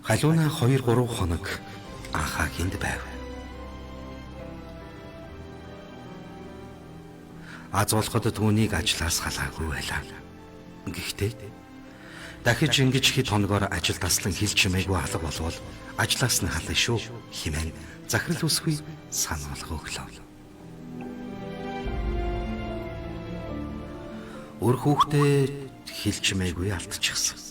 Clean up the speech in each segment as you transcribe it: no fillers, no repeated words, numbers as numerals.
Халиунаа 2-3 хоног Анхаагийн байв. Аз болоход түүнийг ажлаас халаагүй байлаа. Гэхдээ дахиж ингэж хэд хоногоор ажил таслан хэл чимээгүй алга болвол ажлаас нь хална шүү хэмээн захирал үсгүй сануулга өглөө. Үр хүүхдээ хэл чимээгүй алдчихсан.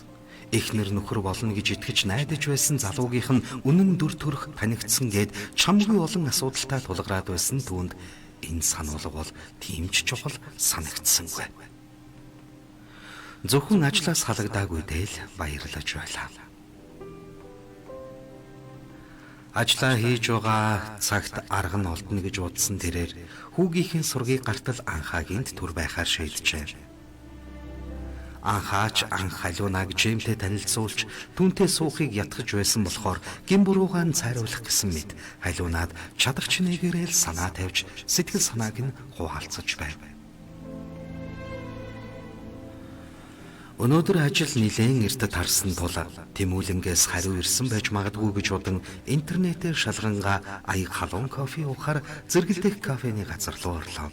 Эхнэр нөхөр болно гэж итгэж найдаж байсан залуугийнх нь үнэн дүр төрх танигдсан гээд чамгүй олон асуудалтай тулгараад байсан түүнд энэ сануулга бол тийм ч чухал санагдсангүй. Зөвхөн ажлаас халагдаагүй дээр л баярлаж байлаа. Ажлаа хийж байгаа цагт арга нь олдно гэж бодсон тэрээр хүүгийнхэн сургийг гартал Анхаагинд түр байхаар шийджээ. Анхаач анх Халиунааг Жимтэй танилцуулж түүнтэй суухыг ятгах байсан болохоор гин буруугаан цайруулах гэсэн мэт Халиунаад чадах чинээгээрээ л санаа тавьж сэтгэл санааг нь хуваалцаж байв. Өнөөдөр ажил нэлээн эрт тарсан тул Тэмүүлэнгээс хариу ирсэн байж магадгүй гэж удан интернетээр шалгангаа аяг халуун кофе уухаар зэрэгэлдэх кафений газар руу орлоо.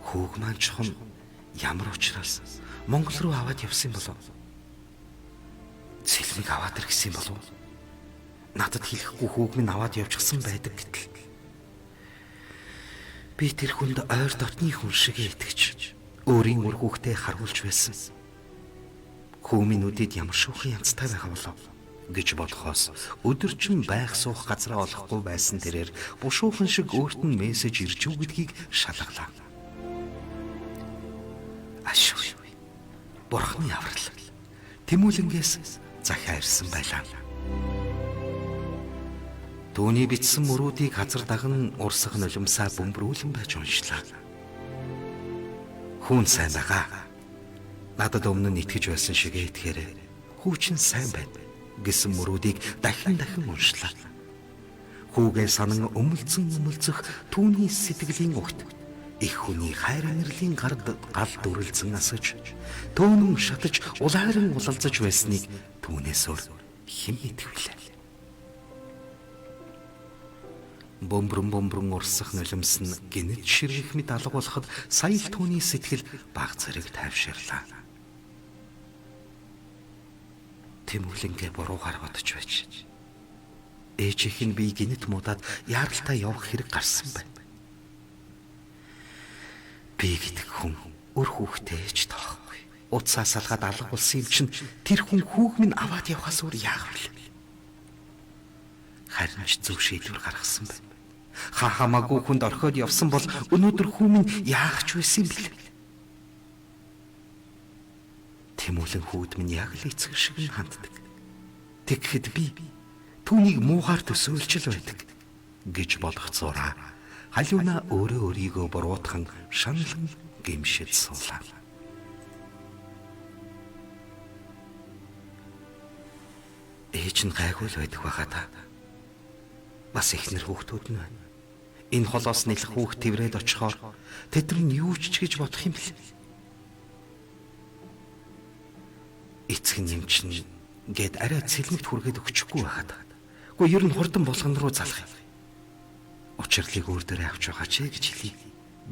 Хүүг маань чухам ямар учраас Монгол руу аваад явсан болов? Цэлмэг аваад ирсэн болов? Надад хэлэхгүй хүүг минь аваад явчихсан байдаг гэтэл би тэр хүнд ойр дотны хүн шиг итгэж өөрийн үр хүүхдээ харуулж байсан. Хүү минь үдэд ямар шүүхэн янзтай байгаа болов гэж бодохоос өдөржин байх суух газраа олохгүй байсан тэрээр бушуухан шиг өөрт нь мессеж ирж үү гэдгийг шалгалаа. Ашгүй. Бурхны аврал. Тэмүүлэнгээс захиа ирсэн байлаа. Түүний бичсэн мөрүүдийг газар даган урсах нулимсаа бөмбөрүүлэн байж уншлаа. Хүүн сайн байгаа. Надад өмнө нь итгэж байсан шигээ итгэхээрээ хүү чинь сайн байна гэсэн мөрүүдийг дахин дахин уншлаа. Хүүгээ санан өмөлцөн өмөлцөх түүний сэтгэлийн угт их хүний хайр инэрлийн гал дүрлзэн асаж төөнөн шатаж улааран улалзаж байсныг түүнээс өөр хэн мэдэх вүлээ. Бөмбөрөн бөмбөрөн урсах нулимс нь гинэт ширгэх мэт алга болоход сая л түүний сэтгэл баг зэрэг тайвширлаа. Тэмүүлэнгээ буруугаар бодож байж. Ээжийнх нь би гинэт муудаад яаралтай явах хэрэг гарсан байна. Би гэдэг хүн үр хүүхдээ ч тоохгүй. Утсаа салгаад алга болсон юм чинь тэр хүн хүүг минь аваад явахаас өөр яах вэ? Харин ч зөв шийдвэр гаргасан байна. Ха хамаагүй хүнд орхиод явсан бол өнөөдөр хүү минь яах ч байсан юм бэл. Тэмүүлэн хүүд минь яг л эцэг шиг нь ханддаг. Тэгэхэд би түүнийг муугаар төсөөлж л байдаг гэж бодох зураа Халиунаа өөрөө өөрийгөө буруутхан шаналан гэмшиж суулаа. Ээж нь гайгүй л байдаг байхаа та. Бас эхнэр хүүхдүүд нь байна. Энэ холоос нэлэх хүүхд тэрврээд очихоор тэд нар нь юу ч гэж бодох юм бэл. Эцэг нь юм чинь гээд арай цэлмэгт хүргээд өгчихгүй байхад. Гэхдээ ер нь хурдан болгон руу залах юм. Учирлыг өөр дээрээ авч байгаа ч гэж хэлье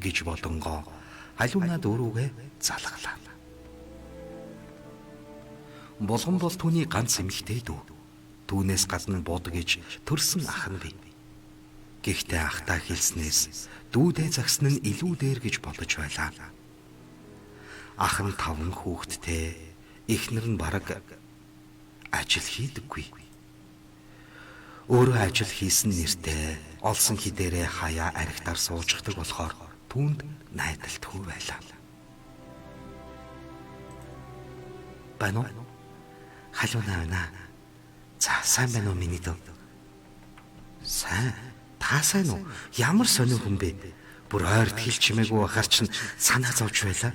гэж бодонгоо Халиунаа дөрүүгээ залгалаа. Булган бол түүний ганц эмэгтэй дүү. Түүнээс гадна бод гэж төрсөн ах нь бий. Гэхдээ ахтаа хэлснээс дүүдээ загсан нь илүү дээр гэж бодож байлаа. Ах нь 5 хүүхэдтэй, эхнэр нь бараг ажил хийдэггүй. Өөрөө ажил хийсэн нэртэй олсон хідээрээ хаяа архитаар сууждаг болохоор түүнд найдалтгүй байлаа. Байна уу? Халиунаа байна. За сайн байна уу миний дүү? Сайн. Та сайн уу? Ямар сонин хүн бэ? Бүр ойрт хэл чимээгүй байхаар чинь санаа зовж байлаа.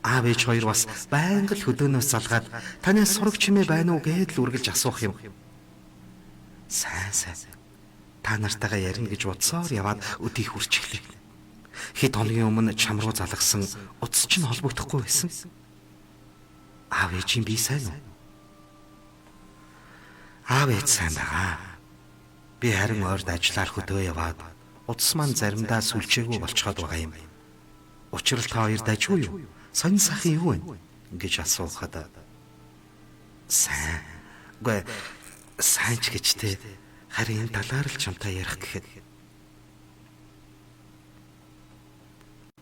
Аав ээж хоёр бас байнга л хөдөөнөөс залгаад танаас сураг чимээ байна уу гэдэл үргэлж асуух юм. Сайн сайн. Та нартайгаа ярина гэж бодсоор яваад өдийг хүрчихлээ. Хэд хоногийн өмнө чам руу залгасан утас чинь холбогдохгүй байсан. Аав ээжийн би сайн уу? Аав ээж сайн байгаа. Би харин ойрд ажиллаар хөдөө яваад утас маань заримдаа сүлжээгүй болцоход байгаа юм. Учрал та хоёр дажгүй юу? Сонь сайхан юу вэ? Гэж асуухад сайн. Үгүй сайн ч гэж те. Харин энэ талаар л чамтай ярих гэхэд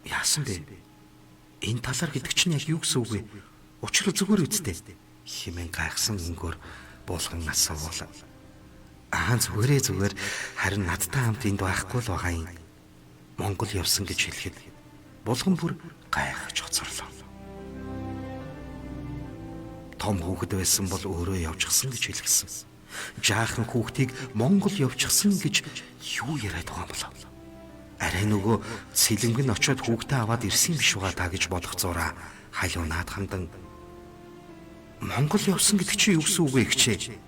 яасан бэ? Энэ талаар гэдэг чинь яг юу гэсэн үг вэ? Учрал зүгээр үсттэй хэмээн гайхсан өнгөөр Булган асуувал. Аа зүгээрээ зүгээр харин надтай хамт энд байхгүй л байгаа юм. Монгол явсан гэж хэлэхэд Булган бүр гайхаж хоцорлоо. Том хүүхэд байсан бол өөрөө явчихсан гэж хэлсэн. Жаахан хүүхдийг Монгол явчихсан гэж юу яриад байгаа юм бол? Арай нөгөө цэлэнг нь очиод хүүхдээ аваад ирсэн биш байгаа та гэж бодох зураа халиунаад хандан Монгол явсан гэдэг чинь юу гэсэн үг вэ гэчээ?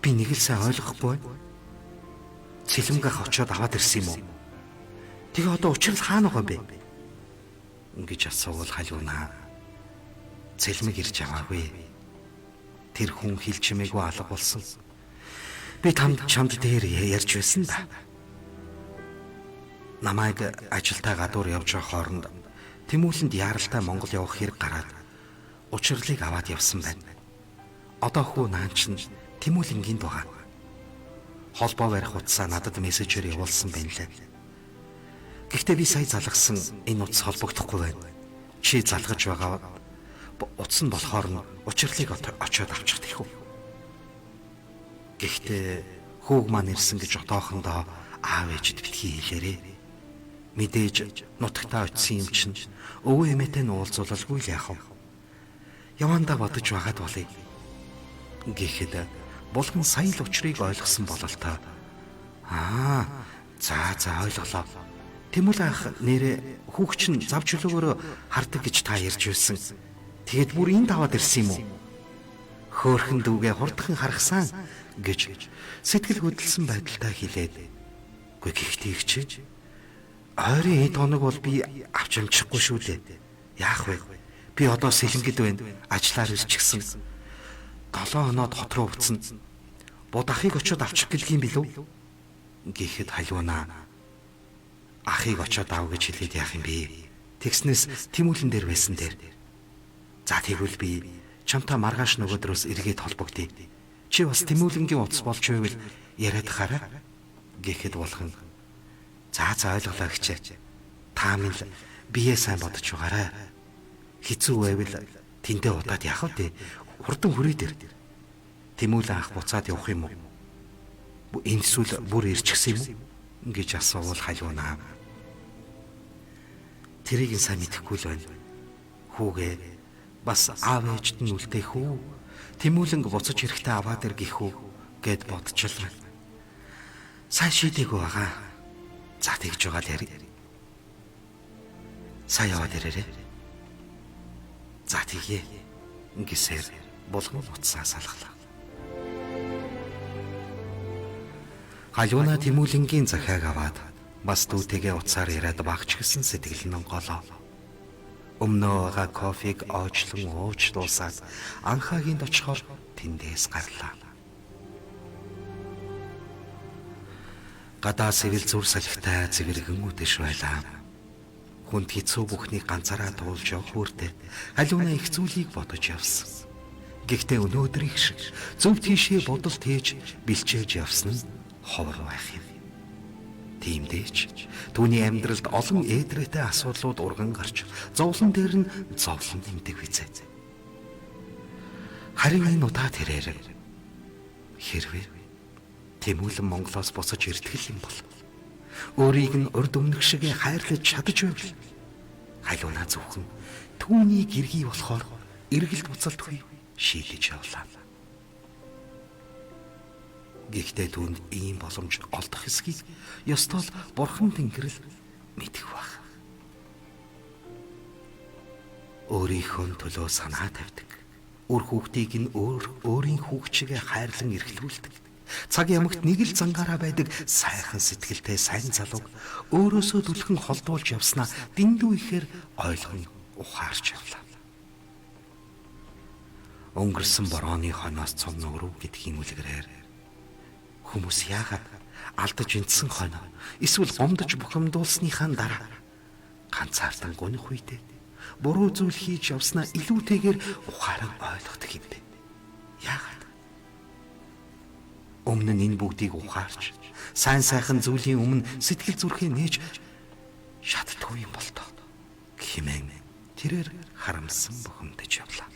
Би нэг л сайн ойлгохгүй байна. Цэлэмг ах очиод аваад ирсэн юм уу? Тэгээ одоо учрал хаана байгаа юм бэ? Ингэж асуувал халиунаа. Цэлмэг ирж аваагүй. Тэр хүн хэл чимээгүй алга болсон. Би тамд чамд дээр ярьж байсан да. Намайг ажилдаа гадуур явж байгаа хооронд Тэмүүлэнд яаралтай Монгол явах хэрэг гараад учирлыг аваад явсан байна. Одоо хүү наан чинь Тэмүүлэнгийн байгаа. Холбоо барих утсаа надад мессежээр явуулсан байна лээ. Гэхдээ би сая залгасан энэ утас холбогдохгүй байна. Чи залгаж байгаа утас нь болохоор нь учирлыг очиод авчих тэхүү. Гэхдээ хүүг маань ирсэн гэж отоохондоо аав ээжид битгий хэлээрээ. Мэдээж нутагтаа очисон юм чинь өвөө эмээтэй нь уулзуулалгүй л яах вэ? Явандаа бодож байгаад болъё. Гэхэд Булган сая л учрыг ойлгосон бололтой. Аа, за ойлголоо. Тэмүүл ах нэрээ хүүхч нь зав чөлөөгөөр хардаг гэж та ярьж байсан. Тэгээд бүр энд аваад ирсэн юм уу? Хөөхөн дүүгээ хурдхан харгасан гэж сэтгэл хөдлөсөн байдалтай хэлээд. Үгүй гэхдээ ихчээж ойрын хэд хоног бол би авч амжихгүй шүү дээ. Яах вэ? Би одоо Сэлэнгэд байна. Ажиллаар ирчихсэн. 7 хоноод хот руу буцна. Бод ахыг очиод авчих гэлгүй юм билүү? Гэхэд халиунаа. Ахыг очиод ав гэж хэлээд яах юм бэ? Тэгснээс Тэмүүлэн дээр байсан дээр. За тэгвэл би чамтай маргааш нөгөөдрөөс эргээд холбогдъё. Чи бас Тэмүүлэнгийн утас болж байвал яриад хараа. Гэхэд Булган за ойлголоо гэчээ. Та минь л бие сайн бодож байгаарай. Хэцүү байвал тэндээ удаад яах вэ? Хурдан хүрээд ир. Тэмүүлэн ах буцаад явах юм уу? Энэ эсвэл бүр ирчихсэн юм уу? Гэж асуувал халиунаа. Тэрийг нь сайн мэдэхгүй л байна. Хүүгээ бас аав ээжд нь үлдээх үү? Тэмүүлэнг буцаж ирэхдээ аваад ир гэх үү гэд бодчихлаа. Сайн шийдээгүй байгаа. За тэгж байгаа л яри. Сайн яваад ирээрээ. За тэгье. Гэсээр Булган утсаа салгалаа. Халиунаа Тэмүүлэнгийн захиаг аваад бас дүүтэйгээ утсаар яриад багч гэсэн сэтгэл нь онголоо. Өмнөө байгаа кофег оочлон ууж дуусаад анхаагийн очихоор тэндээс гарлаа. Гадаа сэвэл зүр салхитай цэвэргэн үдэш байлаа. Хүнд хэцүү бүхнийг ганцаараа туулж явах бүртээ халиунаа их зүйлийг бодож явсан. Гэхдээ өнөөдрийнх шиг зөв тийшээ бодол тээж бэлчээж явсан нь ховор байх юм. Тиймдээч түүний амьдралд олон ээдрээтэй асуудлууд урган гарч зовлон дээр нь зовлон нэмдэг визээ. Харин энэ удаа тэрээр хэрвээ Тэмүүлэн Монголоос буцаж иртгэл юм бол өөрийг нь урд өмнөх шиг хайрлаж чадаж байвал халиунаа зөвхөн түүний гэргий болохоор эргэлт буцалтгүй шийдэж явлаа. Гэхдээ түүнд ийм боломж олдох эсхийг ёстой л бурхан тэнгэрэл мэдэх байх. Өөрийнхөө төлөө санаа тавьдаг. Үр хүүхдийг нь өөрийн хүүхд шигээ хайрлан эрхлүүлдэг. Цаг ямагт нэг л зангаараа байдаг сайхан сэтгэлтэй сайн залууг өөрөөсөө түлхэн холдуулж явснаа дэндүү ихээр ойлгон ухаарч явлаа. Өнгөрсөн борооны хоноос цум нууруу гэдгийн үлгэрээр хүмүүс яагаад алдаж энтсэн хоноо эсвэл гомдож бухимдуулсныхаа дараа ганцаардан гуних үедээ буруу зүйл хийж явснаа илүүтэйгээр ухаан ойлгодог юм бэ? Яагаад? Өмнө нь энэ бүгдийг ухаарч сайн сайхан зүйлийн өмнө сэтгэл зүрхээ нээж шатдаггүй юм бол тоо хэмээн тэрээр харамсан бухимдаж явлаа.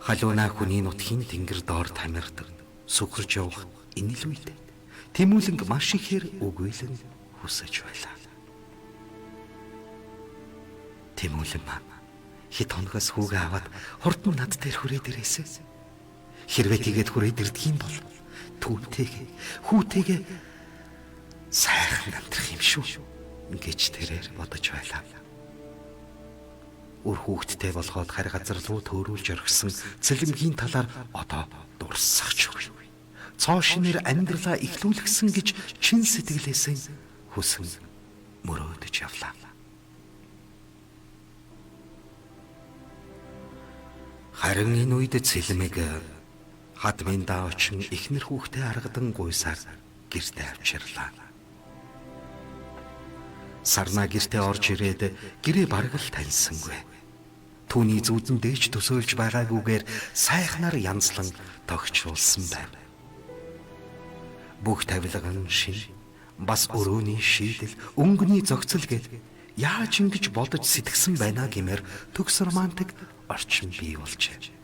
Халуунаа хүний нутгийн тэнгэр доор тамирдаг сүхэрч явах энэ л үед Тэмүүлэнг маш ихээр үгүйлэн хүсэж байлаа. Тэмүүлэн маань хэд хоногоос хүүгээ аваад хурдан над дээр хүрээд ирээсэ. Хэрвээ тэгээд хүрээд ирдэг юм бол түүнтэйгээ хүүтэйгээ сайхан амьдрах юм шүү гэж тэрээр бодож байлаа. Үр хүүхэдтэй болгоод харь газар руу төөрүүлж орхисон цэлмгийн талаар одоо дурсах ч үгүй. Цоо шинээр амьдралаа эхлүүлгэсэн гэж чин сэтгэлээсээ хүсэн мөрөөдөж явлаа. Харин энэ үед цэлмэг хадминдаа очин эхнэр хүүхдээ аргадан гуйсаар гэртээ авчирлаа. Сарнаа гэртээ орж ирээд гэрээ бараг л таньсангүй. Түүний зүүдэн дээж төсөөлж байгаагүйгээр сайхнаар янзлан тогтчулсан байв. Бүх тавилган шин бас өрөөний шийдэл, өнгөний зохицол гэл яаж ингэж бодож сэтгсэн байна гэмээр төгс романтик орчин бий болжээ.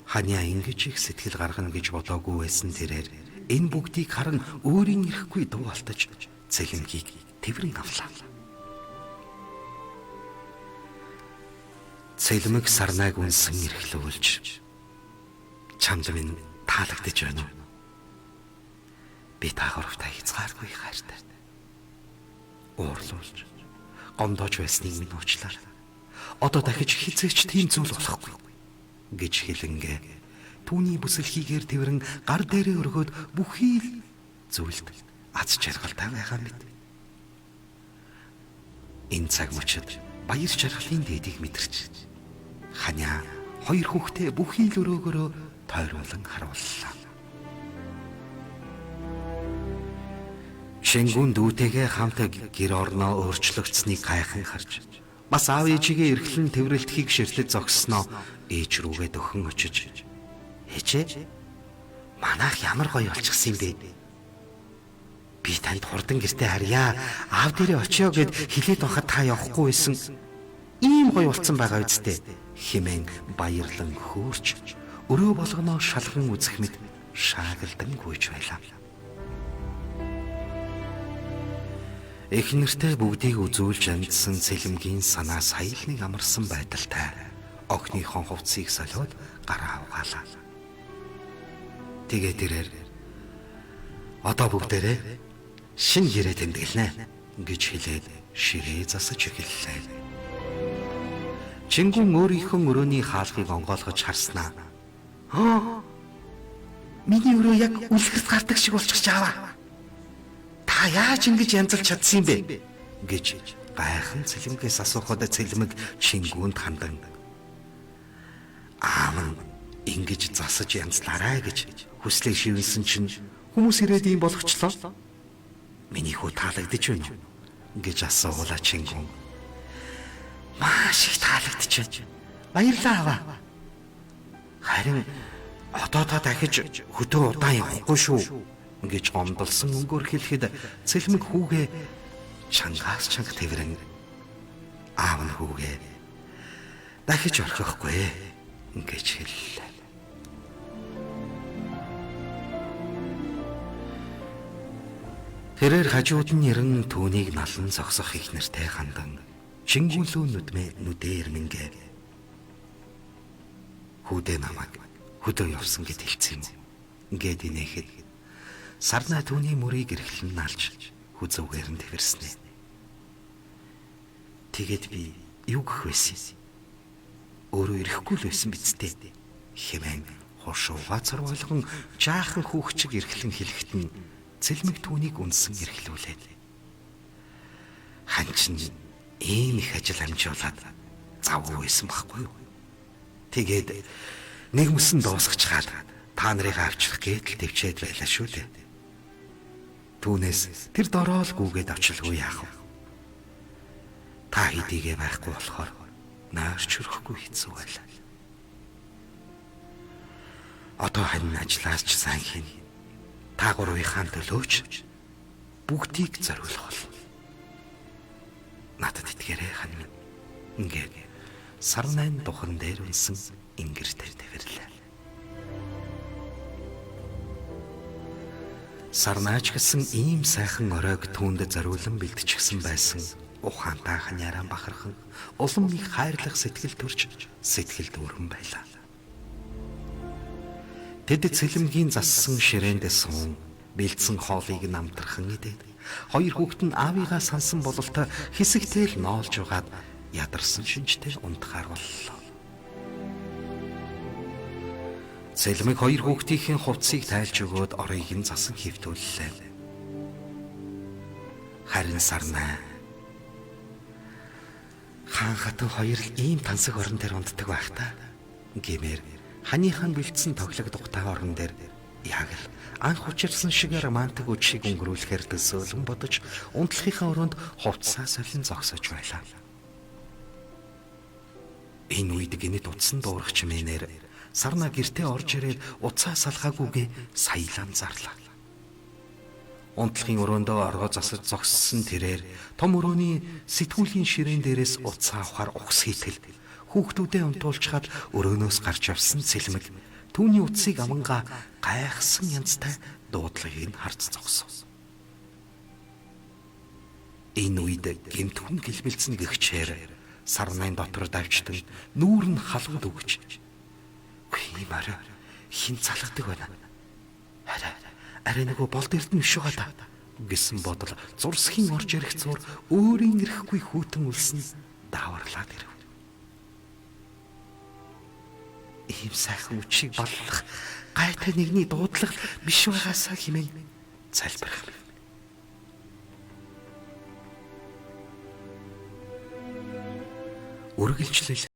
Ханиа ингэж их сэтгэл гаргана гэж бодоогүй байсан тэрээр энэ бүгдийг харан өөрийн ирэхгүй дуу алтаж цэлмгийг тэврэн авлаа. Цэлмэг сарнайг үнсэн эрхлүүлж чамд минь таалагдж байна уу? Би та гуравтаа хязгааргүй хайртай. Уурлуулж гомдоож байсныг минь уучлаарай. Одоо дахиж хизээч тийм зүйл болохгүй гэж хэлэнгээ. Түүний бүсэлхийгээр тэрэн гар дээрээ өргөөд бүхий л зүйлд аз жаргалтай байгаа мэт. Энэ цаг мөчид баяр жаргалын дээдийг мэдэрч ханиа хоёр хүүхдээ бүхий л өрөөгөөрөө тойруулан харууллаа. Шингүн дүүтэйгээ хамт гэр орноо өөрчлөгдсөнийг гайхан харж бас аав ээжигээ эрхлэн тэврэлтхийг ширлэж зогссноо ээж рүүгээ дөхөн очиж "Ээжээ, манайх ямар гоё болчихсон юм бэ? Би танд хурдан гэртээ харьяа, аав дээрээ очио гэд хэлээд байхад та явахгүй байсан. Ийм гоё болцсон байгаа үсттэй" хэмээн баярлан хөөрч өрөө болгоноо шалган үзэх мэт шаагалдан гүйж байлаа. Эхнэртэй бүгдийг үзүүлж амжсан цэлмгийн санаа сая л нэг амарсан байдалтай охиныхон хувцсыг солиод гараа угаалаа. Тэгээ тэрээр одоо бүгдээрээ шинэ гэрээ тэмдэглэнэ гэж хэлээд ширээ засаж эхэллээ. Чингүн өөрийнхөө өрөөний хаалгыг онгойлгож харснаа. "Аа! Миний өрөө яг үлгэрт гардаг шиг болчихж аваа. Та яаж ингэж янзалж чадсан юм бэ?" гэж гайхан цэлмгээс асуухад цэлмэг чингүүнд хандан "Аав нь ингэж засаж янзлаарай гэж хүслээ шивэнсэн чинь хүмүүс ирээд ийм болгочлоо. Миний хүү таалагдж байна уу?" гэж асуулаа чингүн. "Маш их таалагдж байна. Баярлалаа аваа. Харин одоо та дахиж хөдөө удаан явахгүй шүү" гэж гомдолсон өнгөөр хэлэхэд цэлмэг хүүгээ чангаас чанга тэрэн аав нь хүүгээ дахиж орхихгүй гэж хэллээ. Тэрээр хажууд нь ирэн түүнийг налан зогсох их нэртэй хандан чингүнлөө нүдмэ нүдэ ирмэнгээ "Хүүдээ намайг хөдөө явсан гэд хэлсэн юм уу?" гэд инээхэд сарнаа түүний мөрийг эрхлэн налж хүзүүгээр нь тэвэрснэ. Тэгээд би юу гэх байсан? Өөрөө ирэхгүй л байсан биз дээ хэмээн хушууга цорволгон жаахан хүүхчиг эрхлэн хэлэхэд нь цэлмэг түүнийг үнсэн эрхлүүлээд. Хан чинь Ийм их ажил амжуулаад завгүй байсан байхгүй юу? Тэгээд нэг мөсөн дуусгачихаад та нарыг авчрах гээд л төвчээд байлаа шүү дээ. Түүнээс тэр дороо л гүгээд очлгүй яах вэ? Та хэдийгээ байхгүй болохоор наарч өрөхгүй хэцүү байлаа. Одоо харин ажлаас ч сайн хийн. Та гурвынхаа төлөөч бүгдийг зориулах бол. Надад итгээрэй хан минь. Ингээд сарнайн духан дээр унсан ингэртэй тэвэрлээ. Сарнаач гэсэн ийм сайхан оройг түүнд зориулан бэлтчихсэн байсан ухаантай ханьяраа бахархан улам их хайрлах сэтгэл төрж сэтгэл дүүрэн байлаа. Тэд цэлмгийн зассан ширээнд суун бэлдсэн хоолыг намтархан идээд хоёр хүүхэд нь аавыгаа сансан бололтой хэсэгтэл ноолж угаад ядарсан шинжтэй унтахаар боллоо. Цэлмэг хоёр хүүхдийн хувцсыг тайлж өгөөд оройг нь засан хөвтүүллээ. Харин сарнаа хаан хатан хоёр л ийм тансаг орон дээр унтдаг байх та гэмээр ханыхан бэлдсэн тоглог дугтай орон дээр яг л анх учирсан шиг романтик үдшийг өнгөрүүлэхээр төсөөлөн бодож унтлахынхаа өрөөнд хувцсаа солин зогсож байлаа. Энэ үед гинэт утсан дуурах чимээнээр сарна гэртээ орж ирээд уцаа салгаагүйгээ саялан зарлаа. Унтлахын өрөөндөө оргоо засаж зогссон тэрээр том өрөөний сэтгүүлийн ширээн дээрээс уцаа авахар угс хийтэл хүүхдүүдээ унтуулчхад өрөөнөөс гарч явсан цэлмэг түүний утсыг авангаа гайхсан янзтай дуудлагыг нь харц зогсов. Энэ үед гэмт хүн гэлбэлцэн гэгчээр сарнайн дотор давчтан нүүр нь халууд өгч ийм арай хин залгадаг байна. Арай арай нөгөө болд эрдэнэ биш байгаа да гэсэн бодол зурсхийн орж ирэх зур өөрийн эрэхгүй хүүтэн үлсэн дааварлаад ирэв. Ийм сайхан үчиг баллах гайтай нэгний дуудлага биш байгаасаа хэмээн залбирах. Үргэлжлэл